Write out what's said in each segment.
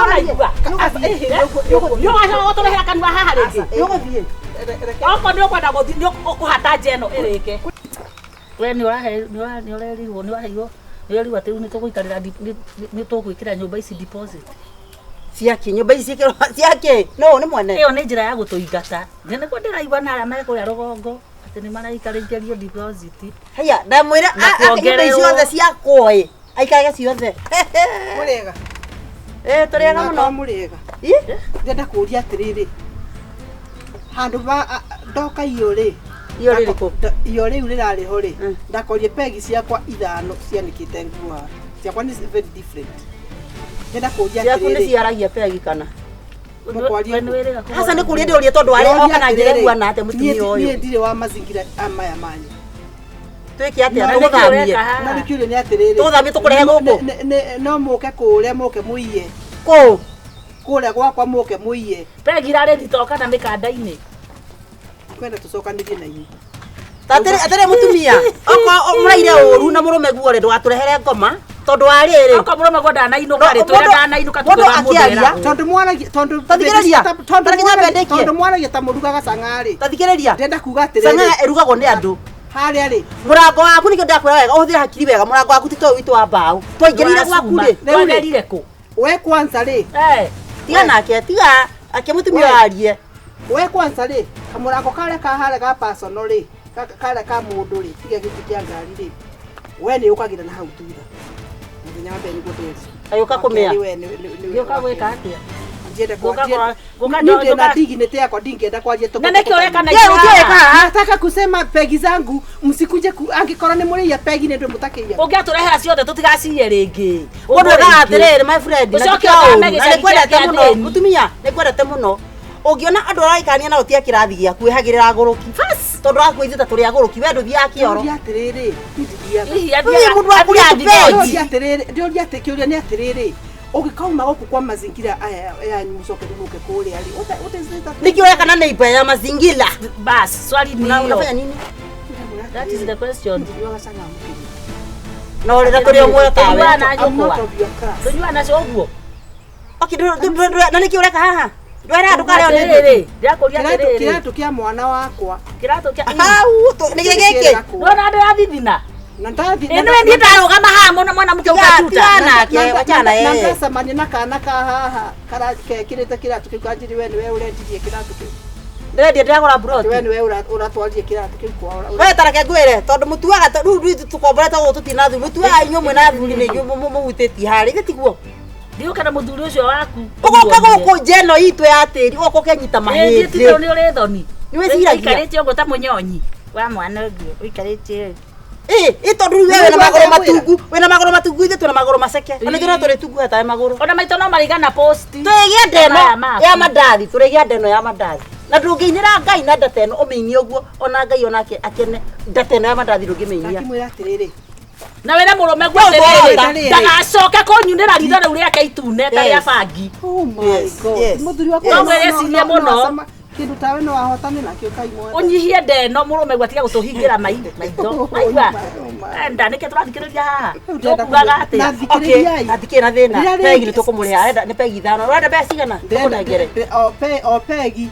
Nĩũraigua? Nĩ ũgacoka gũtũrehera kanua haha rĩngĩ? Nĩũgũthiĩ. Okorwo nĩ ũkwenda gũthiĩ, nĩ ũkũhata nja ĩno ĩrĩke. We nĩ ũrahe nĩ ũra- nĩ ũrerirwo, nĩ waheirwo, nĩ ũrerirwo atĩ rĩu nĩ tũgũikarĩra nĩ tũgwĩkĩra nyũmba ici deposit. Ciake nyũmba ici ciĩkĩrwo ciake no nĩ mwene. Ĩyo nĩ njĩra ya gũtũingata. Nĩ nĩguo ndĩraigua na arĩa me kũrĩa rũgongo atĩ nĩ maraikarĩirio deposit. Haya, ndamwĩra Na ake nyũmba ici kuongererwo. ciothe ciakwo ĩ aikarage ciothe. Mũrĩega. Ĩ tũrĩega mũno. Mũrĩega. Ĩ? Ndĩrenda kũũria atĩrĩrĩ, handũ va ndoka iyo rĩ, Iyo rĩrĩkũ? Iyo rĩu rĩrarĩ ho rĩ, ndakorie pegi ciakwa ithano cianĩkĩte nguo haha. Ciakwa nĩ very different. Ndĩrenda kũũria Ciaku nĩ atĩrĩrĩ, ciaragia pegi kana? Mũkwaria We nĩ wĩrĩga kũgũra Aca nĩ kũria ndĩũrie tondũ arĩ Ndĩroria oka na njĩra atĩrĩrĩ, ĩhuana atĩa mũtumia niĩ ũyũ. ndirĩ wa mazingira maya manyu. Twĩke atĩa? Na nĩkĩ Tũgũthamie. ũreka haha? Na rĩu kĩũria nĩ atĩrĩrĩ, Tũgũthamie tũkũrehe gũkũ? No mũke kũrĩa mũke mũiye. Kũ? Kũrĩa gwakwa mũke mũiye. Pegi irarĩ thito kana mĩkanda-inĩ. Kwenda tũcokanĩrie na inyuĩ. Atĩrĩ atĩrĩ mũtumia, okorwo mũraire ũru na mũrũme guo rĩ, ndũgatũrehere ngoma tondũ wa rĩrĩ. Okorwo mũrũme guo ndanainũka rĩ, No, twĩre mũndũ- ndanainũka mũndũ tuge wa mũndũ akĩaria, eragwo. Tondũ mwaragia tondũ Tathikĩrĩria. tondũ Ta reke nyambe mwaragia- ndĩkie. tondũ mwaragia ta mũrugaga cang'arĩ. Tathikĩrĩria. Ndĩrenda kuga atĩrĩrĩ, Cang'aa ĩrugagwo nĩ andũ. harĩa rĩ, Mũrango waku nĩkĩo ndĩrakwĩra wega, ũhũthĩre hakiri wega. Mũrango waku ti ta ũyũ witũ wa mbaũ. Twaingĩrĩire gwaku rĩ. Rĩu rĩ. Twagerire kũ? we kwanza rĩ, Eh, Tiga nake, tiga ake mũtumia We. ũyũ arie. we kwanza rĩ, kamũrango karĩa ka harĩa ga personal rĩ, karĩa ka mũndũ rĩ, tiga gĩtĩ kĩa ngari rĩ, we nĩ ũkagĩra na hau thutha. Mũthenya wa mbere nĩguo ndĩrire. Agĩũka kũmĩa. Wa kerĩ we nĩ- Gĩũka gwĩka atĩa? Ndienda Gũka kwaria. gũka- Niĩ ndĩ na gũka- dignity yakwa ndingĩenda kwaria Na nĩkĩ ũreka na Ye, ũkĩũreka haha? Nataka kusema pegi zangu msikuje angĩkorwo nĩ mũrĩia pegi nĩ ndũ mũtakĩia. Ũngĩatũrehera ciothe tũtigaciye rĩngĩ. Mũndũ ekaga atĩrĩrĩ my friend, na Ũcoke ti ũru, ũthame na gĩcagi nĩngwendete gĩa mũno athĩni. mũtumia, nĩngwendete mũno. Ũngĩona andũ araikarania nao tia kĩrathi gĩaku ĩhagĩrĩra agũrũki tondũ akuo ithuĩ ta tũrĩ agũrũki we ndũthiaga kĩoro. Ndĩũria atĩrĩrĩ, niĩ ndithiaga. Hihi Niĩ athiaga mũndũ wa kũrĩa athiaga tũpegi. Ndĩũria atĩrĩrĩ, ndĩũria atĩ kĩũria nĩ atĩrĩrĩ, ũngĩkauma gũkũ kwa mazingira aya yanyu mũcoke rĩu mũke kũrĩa rĩ, what is it that- Nĩkĩ ũreka na neighbor ya mazingira? Bas, swali ni Una- hiyo. Unafanya nini? That is the question. Ndĩnyuaga cang'aa mũkĩria. Na ũrĩra tũrĩ ũmwe tawe. Tũnyuaga na I'm not nyũkwa. of your class. Tũnyuaga nacio ũguo. Okay, na nĩkĩ ũreka haha? Ndwere andũ karĩa nĩ Atĩrĩrĩ, ndĩrakũria Kĩratũ atĩrĩrĩ. kĩratũ kĩa mwana wakwa. Kĩratũ kĩa Hau, nĩ gĩkĩ? Ndona ndĩrathithina. Na ndathi Ĩ nĩwe niĩ ndarũgama haha mũno mwana mũke Tiga- ũkanduta. tiga nake, wachana na yeye. ndacemania na kana ka haha kekĩrĩte kĩratũ kĩu kanjĩrĩ we nĩwe ũrendirie kĩratũ kĩu. Ndĩrendia ndĩragũra mburoti. We nĩwe ũratwarire kĩratũ kĩu kwao. We ta reke ngwĩre tondũ mũtuaga rĩu ithuĩ tũkomborete gũkũ tũtirĩ na athuri mũtuaga inyuĩ mwĩna athuri nĩ inyuĩ mũhutĩtie harĩa ithe tiguo Ndiũke na mũthuri ũcio waku. ũgoka gũkũ nja ĩno itũ ya tĩri ũgoka ũkenyita Ĩ mahĩndĩ titũ nĩ ũrĩ thoni. Nĩ wĩciragia? Ũikarĩte ũguo ta mũnyonyi wa mwana ũguo ũikarĩte. ĩ ĩ tondũ rĩu we wĩna Nĩguo magũrũ ndĩramwĩra. matungu wĩna magũrũ matungu ithuĩ twĩna magũrũ maceke ona ithuĩ no tũrĩ tungu hatawe magũrũ Ona maitũ no marigana posti. tũrĩgĩa ndeno Maya maku. ya mandathi tũrĩgĩa ndeno ya mandathi na ndũngĩinĩra Ngai na ndata ĩno ũmĩinie ũguo ona Ngai onake akene ndata ĩno ya mandathi ndũngĩmĩinia Ndakĩmwĩra atĩrĩrĩ, Na wĩre mũrũme guo No, atĩrĩrĩ, ndwahota. ndagacoke kũnyunĩra ritho rĩu rĩake itune ta rĩa Yes. bangi. Oh my Yes, God. yes, Mũthuri wakwa yes. No mwĩrĩcirie mũno. Kĩndũ tawe no ahotane nakĩo kai mwana. Ũnyihie ndeno mũrũme guo atige gũtũhingĩra maitho. Maigua? Oh my. Enda nĩkĩ tũrathikĩrĩria haha? Rĩu ndĩrenda Tũkugaga kũmwĩra- atĩa? Na thikĩrĩriai. hatikĩrĩ na thĩna Rĩrĩa rĩngĩ- pegi nĩ tũkũmũrĩha arenda nĩ pegi ithano ũrenda mbeca cigana tũkũnengere O pegi.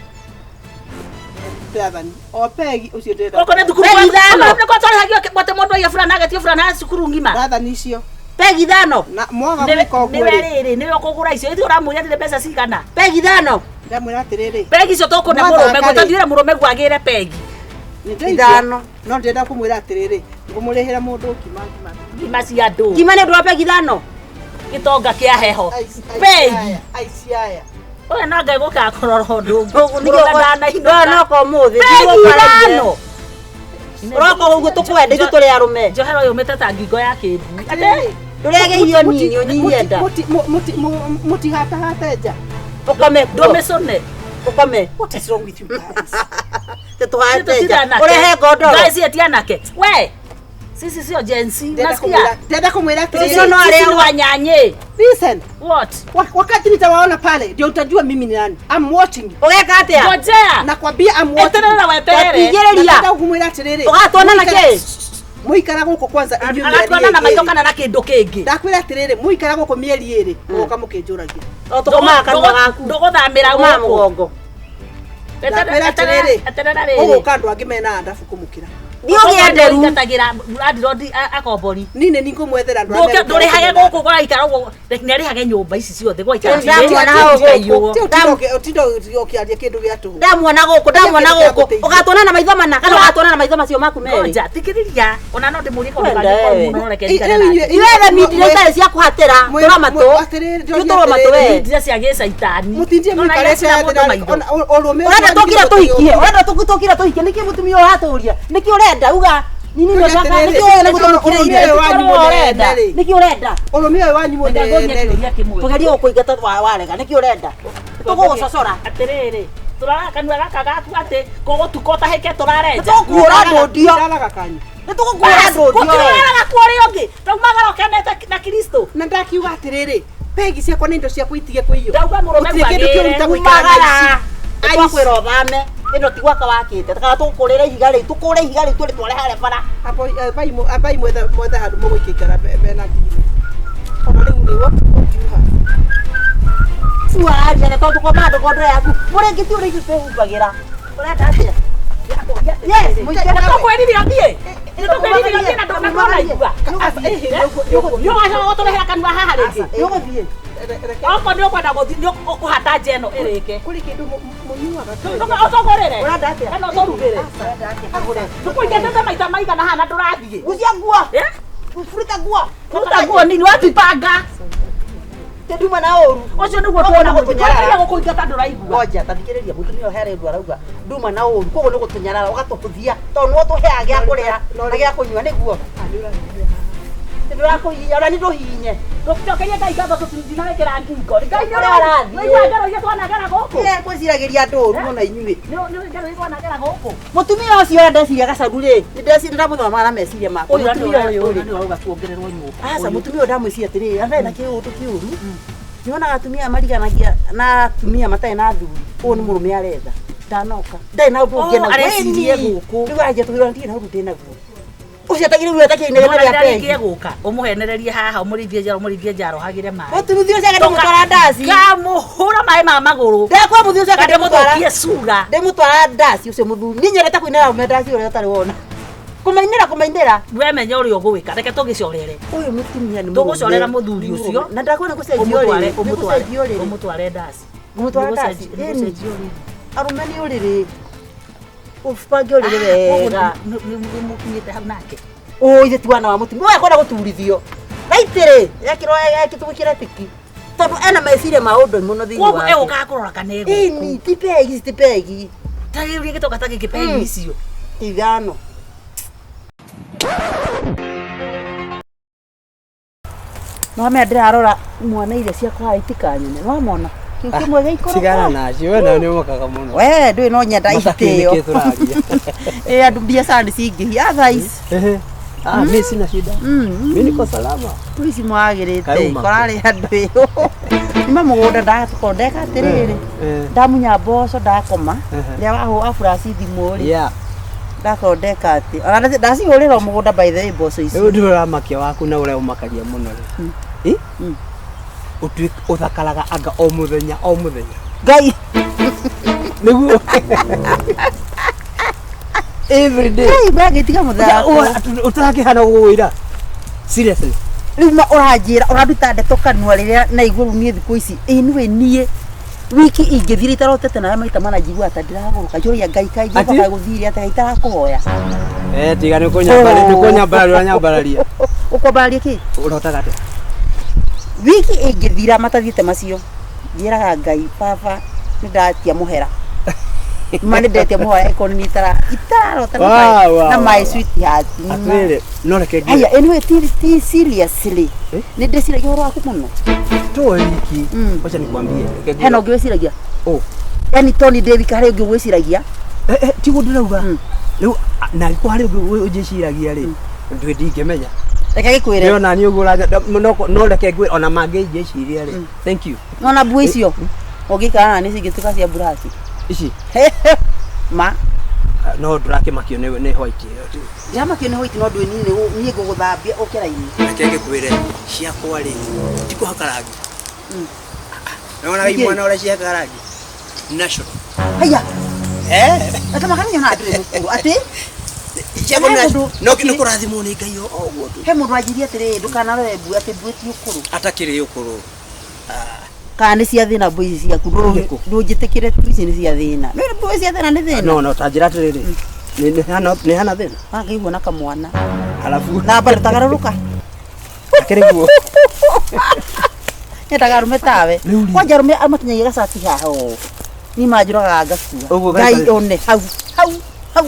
Ndathani. O pegi ũcio ndĩrenda. Gũkũ nĩ thukuru Pegi ithano. Nĩkuo twarĩhagio atĩ mũndũ aiye burana agetio burana ya cukuru ng'ima. Ndathani icio. Pegi ithano. Na mwaga Nĩwe gwĩka ũguo nĩwe rĩ. rĩrĩ nĩwe ũkũgũra icio ithuĩ ũramwĩra atĩ nĩ mbeca cigana. Pegi ithano. Ndamwĩra atĩrĩrĩ. Pegi icio tũkũne Mwathaka mũrũme guo rĩ. tũthiĩre mũrũme guo agĩre pegi. Nĩ ndaigua. Ithano. No ndĩrenda kũmwĩra atĩrĩrĩ, ngũmũrĩhĩra mũndũ ngima ngima. Ngima cia andũ. Ngima nĩ ũndũ wa pegi ithano. Gĩtonga kĩa heho. Aici Pegi. aya, aici aya. Ũyũ no Ngai gũkaga kũrora ũndũ ũngĩ. Mũrũme ndanainũka. No ũmũthĩ. Pegi ithano. Ũroka ũguo tũkwenda ithuĩ tũrĩ arũme. Njohero yũmĩte ta ngingo ya kĩmbu. Atĩrĩrĩ, Ndũrege irio nini ũnyihie nda. Mũtihatahate nja. Ũkome kuo. Ndũmĩcũne. Ũkome. What is wrong with you guys? Tũtũhate nja. Ũrehe ngondoro. Guys, eti anake. We. Sisi sio Gen Z. Unasikia? Ndĩrenda kũmwĩra Sisi no atĩrĩrĩ. arĩa- Sisi ni wanyanye. Listen. What? Wakati nitawaona pale ndio utajua mimi ni nani. I'm watching you. Ũgeka atĩa? Ngojea. Nakwambia I'm watching. Eterera weterere. Tatigĩrĩria. Ndĩrenda kũmwĩra atĩrĩrĩ. Ũgatuona na kĩ? Mũikara gũkũ kwanza inyuĩ mĩeri Aratuona na maitho ĩrĩ. kana na kĩndũ kĩngĩ. Ndakwĩra atĩrĩrĩ, mũikara gũkũ mĩeri ĩrĩ, mũgoka mũkĩnjũragia. No tũkomaga kanua gaku. Ndũgũthamĩra Tũkomaga gũkũ. mũgongo. Ndakwĩra atĩrĩrĩ, Eterera rĩrĩ. gũgũka andũ angĩ mena andabu kũmũkĩra. Thiĩ ũgĩe nderu. Ũingatagĩra landlord akombori. Niĩ nĩ niĩ ngũmwethera andũ arĩa Ndũrĩhage gũkũ gwaikara ũguo nĩarĩhage nyũmba ici ciothe gwaikara. Ndamuona hau gũkũ. Ũtinda ũkĩaria kĩndũ gĩa tũhũ. Ndamuona gũkũ, ndamuona gũkũ. Ũgatuona na maitho mana kana ũgatuona na maitho macio maku merĩ. Ngoja, thikĩrĩria. Ona no ndĩmũrie kaũndũ Wenda kangĩ wewe. koru mũno reke Ĩ- ndigane rĩu nake. inyuĩ- Iwethe mindira itarĩ cia kũhatĩra. Tũra matũ. Atĩrĩrĩ, Tũra matũ we. Mindira cia gĩcaitani. Mũtindie Ona iria mũikarĩte cina thĩ mũndũ na- maitho. ona- ũrũme ũcio Ũrenda tũkire wanyu tũhikie. Ũrenda tũkire tũhikie. Nĩkĩ mũtumia ũyũ ũratũria? Nĩkĩ ũrenda? Uga. Nini Ũrĩa ũrenda? atĩrĩrĩ, Nĩkĩ ũrenda nĩguo tũmũkire ũrũme ithe? ũyũ wanyu mũnene rĩ. Nĩkĩ ũrenda? Ũrũme ũyũ wanyu Reke ngũrie mũnene rĩ. kĩũria kĩmwe. Tũgerie gũkũingata warega. Nĩkĩ ũrenda? Tũgũgũcocora. Atĩrĩrĩ, tũraraga kanua gaka gaku atĩ gũgũtuka ũtahĩke tũrarenja. Nĩtũgũkuũra ndũndio. Ndaraga kanyu. Nĩtũgũkuũra ndũndio. Gũtiraraga kuo ũrĩa ũngĩ. Taumagara ũkenete na Kristo. Na ndakiuga atĩrĩrĩ, pegi ciakwa nĩ indo ciakwa itige kũiywo. Ndauga mũrũme Gũtirĩ kĩndũ kwagĩre. kĩũru ta gũikara na Umagara. aici. Twakwĩra ũthame. Ĩno ti gwaka wakĩte. Kana tũgũkũrĩra ihiga rĩu. Tũkũre ihiga rĩu tũrĩtware harĩa bara. Ambai mwethe handũ mũgũikara mena nginya. Ona rĩu rĩ, what do you have? Cuaria na tondũ koma ndũkondora yaku. Mũrĩngĩ ti ũrĩa ithuĩ twĩhumbagĩra. Ũrenda atĩa? Yes, mũingĩ Nĩtũkwĩrire ũthiĩ. Nĩtũkwĩrire ũthiĩ na ndũnaigua. Nĩũgacoka gũtũrehera kanua haha rĩngĩ. Nĩũgũthiĩ. Okorwo nĩũkwenda gũthiĩ nĩũkũhata nja ĩno ĩrĩke. Kũrĩ kĩndũ mũnyuaga. Ũtũgũrĩre. Ũrenda atĩa? Kana ũtũrugĩre. Tũkũingatĩte maita maigana haha na ndũrathiĩ. Gucia nguo. Eh? Furuta nguo. Ruta nguo nini watipanga. Nduma na ũru. Ũcio nĩguo Koguo tuona nĩ gũtũnyarara. gũtũnyarara gũkũingata ndũraigua. Ngoja tathikĩrĩria mũtumia ũyũ harĩ ũndũ arauga nduma na ũru koguo nĩ gũtũnyarara ũgatũbũthia tondũ nĩwe ũtũheaga gĩa kũrĩa na gĩa kũnyua nĩguo ndĩrakũhihinya ona niĩ ndũhihinye Tũcokerie Ngai ngatho tũtinawĩkĩra ngingo. Ngai nĩ Ũrĩa ũrathiĩ. Waigua ngero iria twanagera gũkũ. Ĩ, ngwĩciragĩria andũ ũru mũno inyuĩ Nĩ ngero iria twanagera gũkũ. mũtumia ũcio ũrĩa ndeciria gacaru rĩ nĩ ndamũthoma na meciria makwa Ũyũ mũtumia ũyũ rĩ nĩ ũrauga tuongererwo nyũmba. aca mũtumia ũyũ ndamwĩciria atĩrĩrĩ ararĩ na kĩũndũ kĩũru nĩwonaga atumia mariganagia na atumia matarĩ na athuri ũyũ nĩ mũrũme aretha ndanoka ndarĩ na ũndũ ũngĩ Oh, naguo. arecirie Ĩni. gũkũ. Rĩu aranjia tũkĩrora ndirĩ na ũndũ ndĩ naguo ũcio atagĩrĩirwo rĩu atakĩrĩ Mwana rĩa rĩrĩa pegi rĩngĩ egũka ũmũhenererie haha ũmũrĩithie njara ũmũrĩithie njara ũhagĩre maĩ. mũtumia ũcio akendemũtwara ndaci Ngamũhũra maĩ ma magũrũ. ndakwa mũthuri ũcio akendemũtwara Ndĩmũthũkie cura. ndĩmũtwara ndaci ũcio mũthuri niĩ nyendete kũinĩra arũme ndaci ũrĩa ũtarĩ wona kũmainĩra kũmainĩra Wemenya ũrĩa ũgwĩka reke tũgĩcorere. ũyũ mũtumia nĩ Tũgũcorera mũrũme. mũthuri Nĩ ũcio. mũrũme. Na ndakwona gũcenjio Ũmũtware rĩrĩ ũmũtware gũcenjio rĩrĩ ũmũtware ndaci. Ngũmũtwara ndaci Nĩgũcenjio ĩni rĩrĩ. arũme nĩ ũrĩrĩ ũbange ũrĩrĩ wega Nĩmũkinyĩte hau nake. ũ ithe ti wana wa mũtumia ũyũ akwenda gũturithio raitĩrĩ ekĩrwo ekĩtũgĩkĩra tiki tondũ ena meciria ma ũndũ mũno thĩinĩ Koguo wake egũkaga kũrora kana egũkũ. ĩni ti pegi ti pegi Ta rĩu gĩtoka ta gĩkĩ pegi icio. ithano nĩwamenya ndĩrarora mwana irio ciakwa itikanyone nĩwamona kĩu kĩmwe gĩikũrũka Tigana nacio we nawe nĩ ũmakaga mũno. we ndũĩ no nyenda Masakĩ itĩo nĩkĩ tũraria? ĩ andũ biacara nĩ cingĩhia thaa ici Ehe. Ah, mi sina shida. Mi niko salama. tu ici mwagĩrĩte Kauma. korarĩ andũ ĩyo nima mũgũnda ndatukorwo ndeka atĩrĩrĩ Eh. ndamunya mboco ndakoma Ehe. rĩrĩa waburaci thimũ rĩ Yeah. ndakorwo ndeka atĩ ona ndacihũrĩra o mũgũnda by the way mboco ici Rĩu ndũramakia waku na ũrĩa ũmakagia mũno rĩ. Ĩ? Ũtuĩke ũthakaraga anga o mũthenya o mũthenya. Ngai Nĩguo. Every day. Ngai magĩtiga mũthako Ũtarakĩhana gũgũĩra. Seriously. rĩu ma ũranjĩra ũranduta ndeto kanua rĩrĩa naigua rĩu niĩ thikũ ici ĩ nĩwe niĩ wiki ingĩthira itarotete nawe maita mana njiguaga ta ndĩragũrũka njũria Ngai kaĩ Ati? Jehova gũthire atĩa itarakũhoya Eh, tiga nĩ kũnyambararia nĩ kũnyambararia ũranyambararia. ũkwambararia kĩ Ũrotaga atĩa? wiki ĩngĩthira matathiĩte macio njĩraga Ngai baba nĩ ndatia mũhera ma nĩ ndetia mũhera ĩkorwo nĩ itararota na Wa, my- wa, na wa, my wa. sweetheart nĩ ma- Atĩrĩrĩ, no reke Haya, ngwĩre. anyway, ti seriously Eh? nĩ ndĩciragia ũhoro waku mũno Toe wiki. Mm. Wacha nikwambie. Reke ngwĩre. hena ũngĩ wĩciragia Oh. yani toni ndĩ wika harĩ ũngĩ ũgwĩciragia Eh, eh, tiguo ndĩrauga. Mm. Rĩu na angĩkorwo harĩ ũngĩ ũnjĩciragia rĩ, ndũĩ ndingĩmenya. reke gĩkwĩre Ndĩrona niĩ ũguo no reke ngwĩre ona mangĩnjĩciria rĩ. Thank you. nona mbua icio ũngĩikara na nĩ cingĩtuĩka cia buraki Ici ma no ndũrakĩmakio nĩ white ĩyo tu. Ndĩramakio nĩ white no ndũĩ niĩ niĩ ngũgũthambia ũke raini. Reke ngĩkwĩre ciakwa rĩ ti kũhaka rangi. Nĩwonaga Nĩkĩ? imwana ũrĩa cihakaga rangi national. Haiya, Eh. atamaka nĩ nyonaga ndũrĩ mũkũrũ. Atĩ Ciakwa He nĩ mũndũ- no nĩ kũrathimwo nĩ Ngai o ũguo tu. he mũndũ wanjirie atĩrĩrĩ ndũkanarore mbui atĩ mbui ti ũkũrũ. Atakĩrĩ ũkũrũ. Kana nĩ cia thĩna mbui ici ciaku Irĩkũ? ndũnjĩtĩkĩre tu ici nĩ cia thĩna. No mbui cia thĩna nĩ thĩna. No no ta njĩra atĩrĩrĩ. Nĩ hana nĩ hana thĩna. Wangĩigua na kamwana. Alafu Thamba ndũtagarũrũka. akĩrĩ guo. Nyendaga arũme tawe. Rĩu rĩ. Kwanja arũme matinyagia gacati haha ũũ. Niĩ manjũragaga ngakua. Ũguo Ngai gaikare- one hau hau hau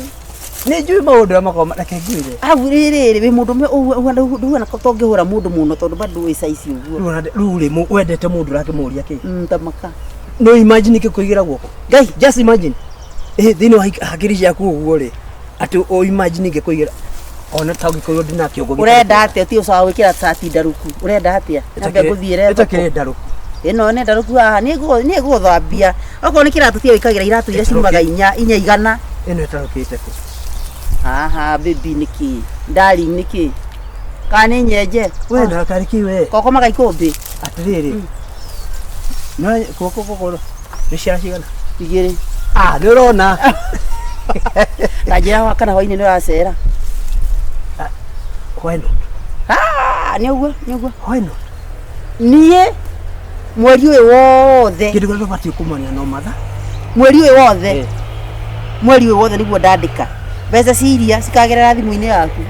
Nĩ njũĩ maũndũ marĩa makoragwo reke ngwĩre. hau rĩrĩ wĩ mũndũ ũmwe ũhuana tongĩhũra mũndũ mũno tondũ bado wĩ saizi ũguo. Rĩu ona- rĩu rĩ wendete mũndũ ũrakĩmũria kĩ? Tamaka. No imagine ngĩkũigĩra guoko. Ngai Just imagine. Eh thĩinĩ wa hakiri ciaku ũguo rĩ atĩ o imagine ngĩkũigĩra ona ta ũngĩkorwo ndĩna kĩongo gĩtarĩ ũrenda atĩa ti ũcawa gwĩkĩra cati ndarũku ũrenda atĩa nyambe ngũthiĩre thoko ĩtakĩrĩ ndarũku. ĩno nĩ ndarũku haha niĩ ngũgũthambia okorwo nĩ kĩratũ tiga wĩkagĩra iratũ iria ciumaga inya inya igana Ĩno ĩtarũkĩte kũ? haha baby nĩkĩ darling nĩkĩ kana nĩ nyenje We na karĩ kĩ we? kokomaga ikũmbĩ Atĩrĩrĩ. No guoko gũkũ nĩ ciara cigana? igĩrĩ Ah nĩ ũrona. ta njĩra wa kana hwainĩ nĩ ũracera Why not? Ah, nĩ ũguo nĩ ũguo Why not? niĩ mweri ũyũ wothe Kĩndũ kĩrĩa tũbatiĩ kũmania no matha. mweri ũyũ wothe Eh. mweri ũyũ wothe nĩguo ndandĩka mbeca ciria cikagerera thimũ-inĩ yaku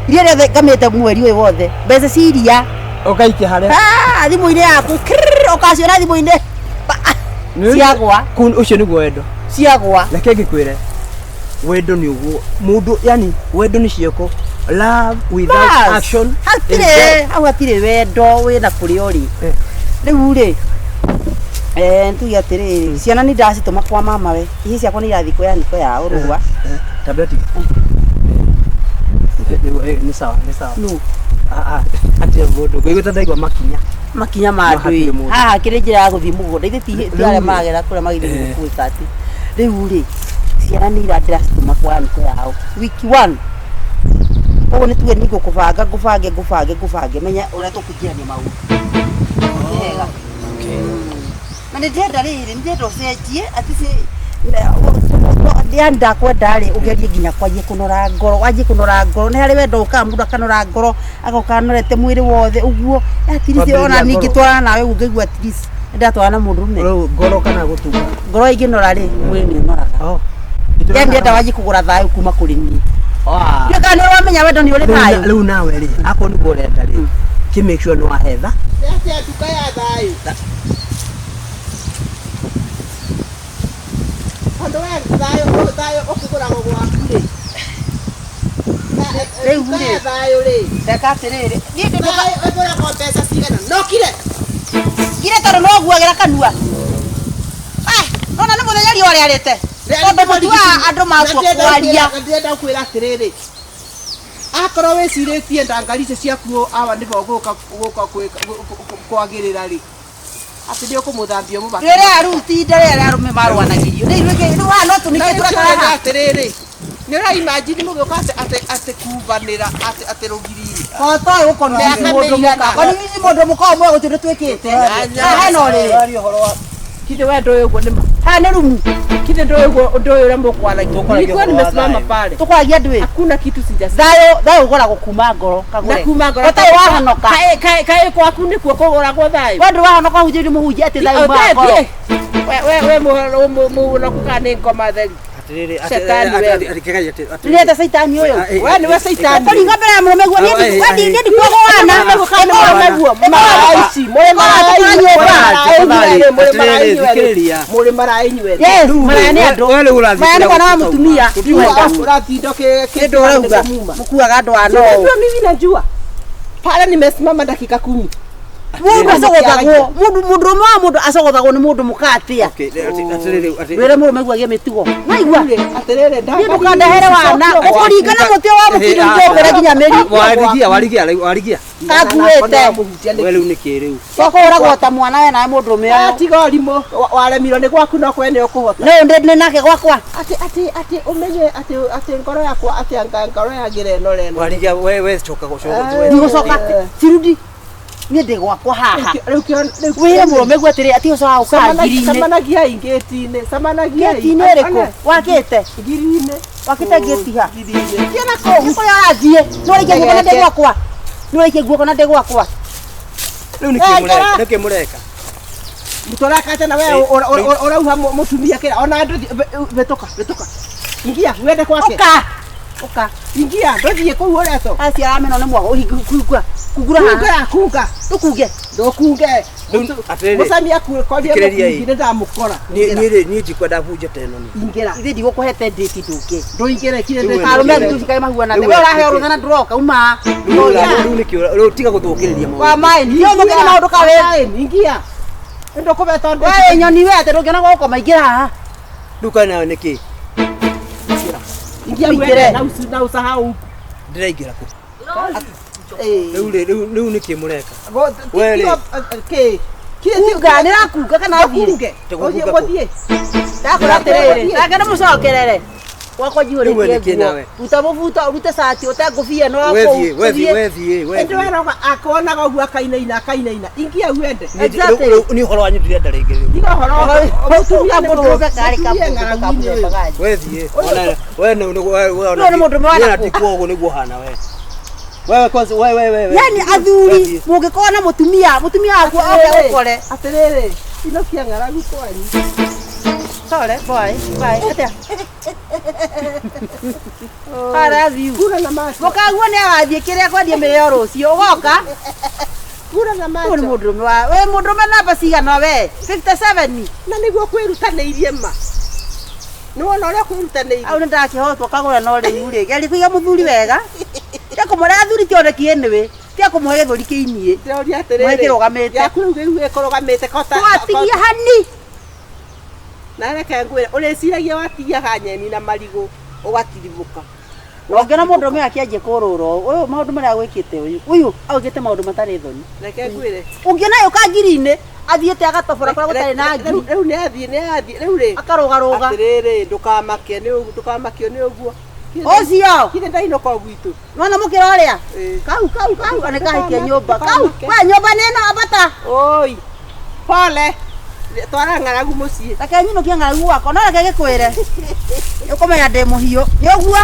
iria rĩothe ngamĩte mweri ũyũ wothe mbeca ciria Ũgaikia harĩa. Ah, thimũ-inĩ yaku Krrrr, ũkaciona thimũ-inĩ ciagwa Ũcio nĩguo wendo. ciagwa Reke ngĩkwĩre wendo nĩ ũguo mũndũ yani wendo nĩ ciĩko love without Bas, action is hatirĩ dead. hau hatirĩ wendo wĩna kũrĩa ũrĩ Eh. rĩu rĩ ntuge atĩrĩrĩ ciana nĩ ndacitũma kwa mama we ihi ciakwa nĩ irathiĩ kwĩ aniko yao rũa Tableti. Nĩ sawa nĩ sawa. nũ Ah ah atĩ mũndũ ngũigua ta ndaigua makinya. makinya ma No, hatirĩ andũ mũndũ. haha kĩrĩ njĩra ya gũthiĩ mũgũnda ithe ti Rĩu ti arĩa rĩ. magera kũrĩa magĩthiĩ Eh. gwĩka atĩ rĩu rĩ ciana nĩ ira ndĩracitũma kwa aniko yao wiki one koguo nĩ tuge nĩ ngũkũbanga ngũbange ngũbange ngũbange menya ũrĩa tũkũingĩrania maũndũ Nĩ wega na nĩ ndĩrenda rĩrĩ nĩ ndĩrenda ũcenjie atĩ yani ndakwenda rĩ ũgerie nginya kwanjie kũnora ngoro wanjie kũnora ngoro nĩ harĩ wendo ũkaga mũndũ akanora ngoro agoka anorete mwĩrĩ wothe ũguo at least Kwambĩrĩria ona ngoro. ningĩtwarana nawe ũguo ngaigua at least nĩ ndatwarana na mũndũrũme Rĩu ngoro kana gũtuga. ngoro ĩngĩnora rĩ mwĩrĩ nĩ ũnoraga Oh. yani ndĩrenda wanjie kũgũra thayũ kuma kũrĩ niĩ Ah. ndiũĩ kana nĩ ũramenya wendo nĩ ũrĩ thayũ Rĩu nawe rĩ akorwo nĩguo ũrenda rĩ kĩ make sure nĩ wahetha. Nĩ atĩa nduka ya thayũ tondũ we thayũ thayũ ũkĩgũragwo gwaku rĩ Rĩu nduka rĩ. ya thayũ rĩ reka atĩrĩrĩ niĩ ndĩ thayũ ĩgũragwo mbeca cigana nokire ngire tondũ no nguagĩra kanua Ah, nona nĩ mũthenya riũa rĩarĩte tondũ mũtuaga andũ matua kwaria ndĩrenda kwĩra atĩrĩrĩ akorwo wĩcirĩtie ndangari icio ciaku awa nĩbo gũka gũka kwagĩrĩra rĩ atĩ nĩ ũkũmũthambia ũmũbake rĩrĩa rĩu tinda rĩrĩa arũme marũanagĩrio rĩu rĩu haha no tũnike tũreka atĩrĩrĩ nĩ ũraimajini mũgĩũka atĩ atĩ atĩ kumbanĩra atĩ atĩ rũgiri-inĩ kotoĩ gũkorwo Mĩaka mũndũ mĩigana. mũka kwani ici mũndũ mũka ũmwe gũtirĩ twĩkĩte haha hena ũrĩrĩ Ũraria ũhoro wa kithĩ we ndũĩ ũguo nĩ haha nĩ rumu kithĩ ndũĩ ũguo ũndũ ũyũ ũrĩa mũkwaragia Tũkwaragia nilikuwa ũhoro wa nimesimama thayũ. pale tũkwaragia ndwĩ hakuna kitu sijasikia thayũ thayũ ũgũragwo kuma ngoro kagũre na kuma ngoro ũtarĩ wahonoka kaĩ kaĩ kaĩ kwaku nĩkuo kũgũragwo thayũ we ndũrĩ wahonoka hunjĩrie mũhunjia atĩ thayũ umaga ngoro we mũnoku kana nĩ ngoma theri Atĩrĩrĩ Shetani wewe. rĩrĩa ta caitani ũyũ we nĩwe caitani ũkũringa mbere ya mũrũme guo niĩ ndikuogoana mũrĩ maraĩ inyuerĩ Yes, maraya nĩ andũ We rĩu ũrathiĩ maya nĩ mwana wa mũtumia ũratinda kĩndũ ũrauga mũkuaga andũ a no Unajua mimi najua pale nimesimama dakika 10 Mundu acogothagwo mundu mundurume wa mundu acogothagwo ni mundu muka atia. Okay, atĩrĩrĩ atĩ Wĩre mũrũme guo agĩe mĩtugo. Waigua? Atĩrĩrĩ, Niĩ ndũkandehere wana. Ũkũringana mũtĩ wa mũkindo njokore nginya mĩri. Warigia, warigia, rĩu warigia. Kakuĩte. We rĩu nĩkĩ rĩu? Tũkũhũragwo ta mwana we nawe mũndũrũme ũyũ. Tiga ũrimũ, waremirwo nĩ gwaku no kwe nĩ ũkũhota. Nĩ ndĩ nake gwakwa. Atĩ atĩ atĩ ũmenye atĩ atĩ ngoro yakwa atĩ anga ngoro yagĩra ĩno reno. Warigia we we coka gũcoka. Ndigũcoka. Cirudi. Niĩ ndĩ gwakwa haha. Rĩu rĩu Wĩre mũrũme guo atĩrĩ ati ũcoka gũka ngiri-inĩ. Camanagia ngĩti-inĩ, camanagia Ngĩti-inĩ ĩrĩkũ? Wakĩte? Ngiri-inĩ. Wakĩte ngĩti ha? Ngiri-inĩ. Thiĩ na kũu kũrĩa ũrathiĩ. Nĩ ũraikia guoko na ndĩ gwakwa. Nĩ ũraikia guoko na ndĩ gwakwa. Rĩu nĩkĩ mũreka? Nĩkĩ mũreka? Tũrakate na we ũrauha mũtumia kĩra ona andũ vĩtũka vĩtũka. Ingia wende kwake. Ũka. Ũka. Ingia ndũthiĩ kũu ũretwo. Acio arameno nĩ mwago ũhingũra. Kungura haha. Kunga kunga. Ndũkunge. Ndũkunge. Rĩu atĩrĩrĩ. Mũcami akukoria Thikĩrĩria ĩ. mũkungi nĩndamũkora. Niĩ niĩ rĩ niĩ ndikwenda bunje ta ĩno niĩ. Ingĩra. Ithe ndigũkũhete ndĩti ndũngĩ. Ndũingĩre kire Rĩu Arũme Rĩu- thikũ ici kaĩ mahuana Rĩu atĩa? We ũraheo nĩkĩ? rũtha na ndũroka uma. Rĩu rĩu nĩkĩ rĩu tiga gũthũkĩrĩria maũndũ. Wa maĩ. Ndiũthũkĩrie maũndũ ka wĩ. Ingia. Ndũkũbeta ndũ. We nyoni we atĩ ndũngĩona gwa gũkoma ingĩra haha. Rĩu kaĩ nayo nĩkĩ? Ingia Ũingĩre. wende na usahau. Ndĩraingĩra kũ? Eh. Rĩu rĩ rĩu rĩu nĩkĩ mũreka? We rĩ. Kĩ? Kunga nĩrakunga kana thiĩ. Kunge. Tũgũkunga kũ? Gũthiĩ. Ndakwĩra atĩrĩrĩ, reke ndĩmũcokerere. Gwakwa Rĩu we njihũrĩtie nĩkĩ nguo. nawe? Ruta mũbuto, ũrute cati, ũte ngũbia ĩno We kũu. thiĩ, we thiĩ, we thiĩ, we Ĩndĩ thiĩ. weroga akonaga ũguo akainaina akainaina. Ingia wende. Niĩ rĩu niĩ ũhoro wanyu ndirenda rĩngĩ rĩu. Tiga ũhoro. Mũtumia nĩ Mũndũrũme karĩ mũtumia kamũndũ ng'aragu-inĩ ũyũ. kamũthemba We thiĩ. Ona we nĩ we we Ũyũ nĩ mũndũ wa Niĩ nakũ? ndikuo ũguo nĩguo ũhana we. Wewe kwanza we we we. Yani athuri mũngĩkorwo na mũtumia, mũtumia waku oke ũkore. Atĩrĩrĩ, inokia ng'aragu kwanyu. Sorry, boy. Bye. Atia. Arathiĩ. Kura na macho. Mũkaguo nĩ agathiĩ kĩrĩa kwendia mĩrĩo rũciũ. Ũgoka? Kura na Ũyũ nĩ macho. mũndũrũme wa. We mũndũrũme namba cigana we? 57. Na nĩguo kwĩrutanĩirie ma. Nĩ wona ũrĩa kwĩrutanĩirie. Au nĩ ndakĩhotwo kagũra no rĩu rĩ. Geria kũiga mũthuri wega. Tia kũmũre athuri ti oneki anyway. Tia kũmũhe gĩthũri kĩinie. Ndĩroria atĩrĩrĩ. Mweke rũgamĩte. Yaku rĩu rĩu ĩkũrũgamĩte kota. Twatigia hani. Na reke ngwĩre, ũrĩciragia watigiaga nyeni na marigũ ũgatiribũka. Na ũngĩona mũndũrũme akĩanjia kũrũra ũũ, ũyũ maũndũ marĩa agwĩkĩte ũyũ. Ũyũ agwĩkĩte maũndũ matarĩ thoni. Reke ngwĩre. Ũngĩona yũka ngiri-inĩ athiĩte agatobora kũrĩa gũtarĩ na ngiri. Rĩu nĩ athiĩ nĩ athiĩ rĩu rĩ. Akarũgarũga. Atĩrĩrĩ, ndũkamakio nĩ ũguo ndũkamakio nĩ ũguo. Ũcio. Githĩ ndainũka o gwitũ. Nona mũkĩra ũrĩa? Ĩĩ. Kau kau kau nĩ kahikia nyũmba. Kau Ndũkamake. we nyũmba nĩ ĩno ambata. Oi. Pole. Twara ng'aragu mũciĩ. Reke nyinũkie ng'aragu gwakwa no reke gĩkwĩre. Nĩ ũkũmenya ndĩ mũhiũ. Nĩ ũguo?